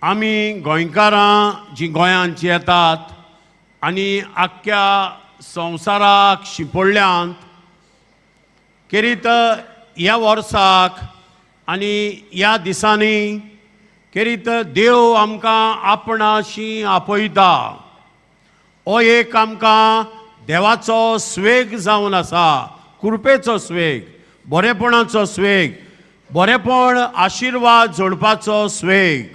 आमी गोंयकारां जीं गोंयांत येतात आनी आख्ख्या संवसाराक शिंपडल्यांत खेरीत ह्या वर्साक आनी ह्या दिसांनी खेरीत देव आमकां आपणाशी आपयता. हो एक आमकां देवाचो स्वेग जावन आसा, कृपेचो स्वेग, बरेपणाचो स्वेग, बरेपण आशिर्वाद जोडपाचो स्वेग.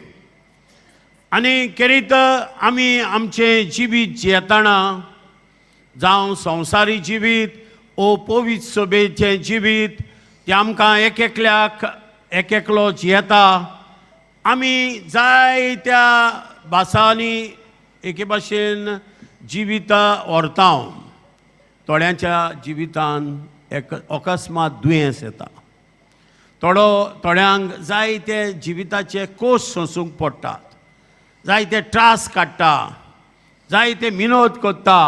आनी खेरीत आमी आमचें जिवीत जियेतना, जावं संवसारी जिवीत ओ पवित्र सभेचें जिवीत, तें आमकां एक एकल्याक एक एकलो जियेता. आमी जायत्या भासांनी एके भाशेन जिवितां व्हरता. थोड्यांच्या जिवितान एक अकस्मात दुयेंस येता, थोडो थोड्यांक जायते जिविताचे कोश सोंसूंक पडटात, जायते त्रास काडटा, जायते मिनोद करता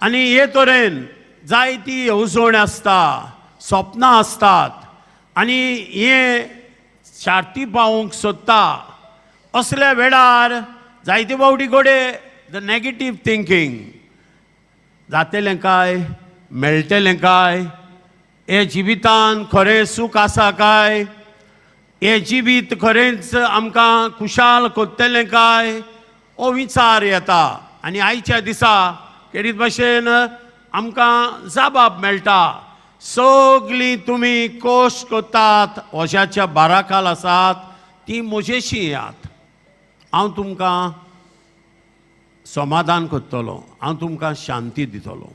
आनी हे तरेन जायती येवजण आसता, सपनां आसतात आनी हे शार्ती पावोवंक सोदता. असल्या वेळार जायते फावटी घडये the negative thinking, जातलें काय, मेळटलें काय, हे जिवितान खरें सूख आसा काय, हें जिवीत खरेंच आमकां खुशाल करतलें काय, हो विचार येता. आनी आयच्या दिसा खेरीत भाशेन आमकां जाबाब मेळटा, सगळीं तुमी कोश करतात, वज्याच्या बाराखाल आसात, ती म्हजेशी येयात, हांव तुमकां समाधान करतलो, हांव तुमकां शांती दितलो.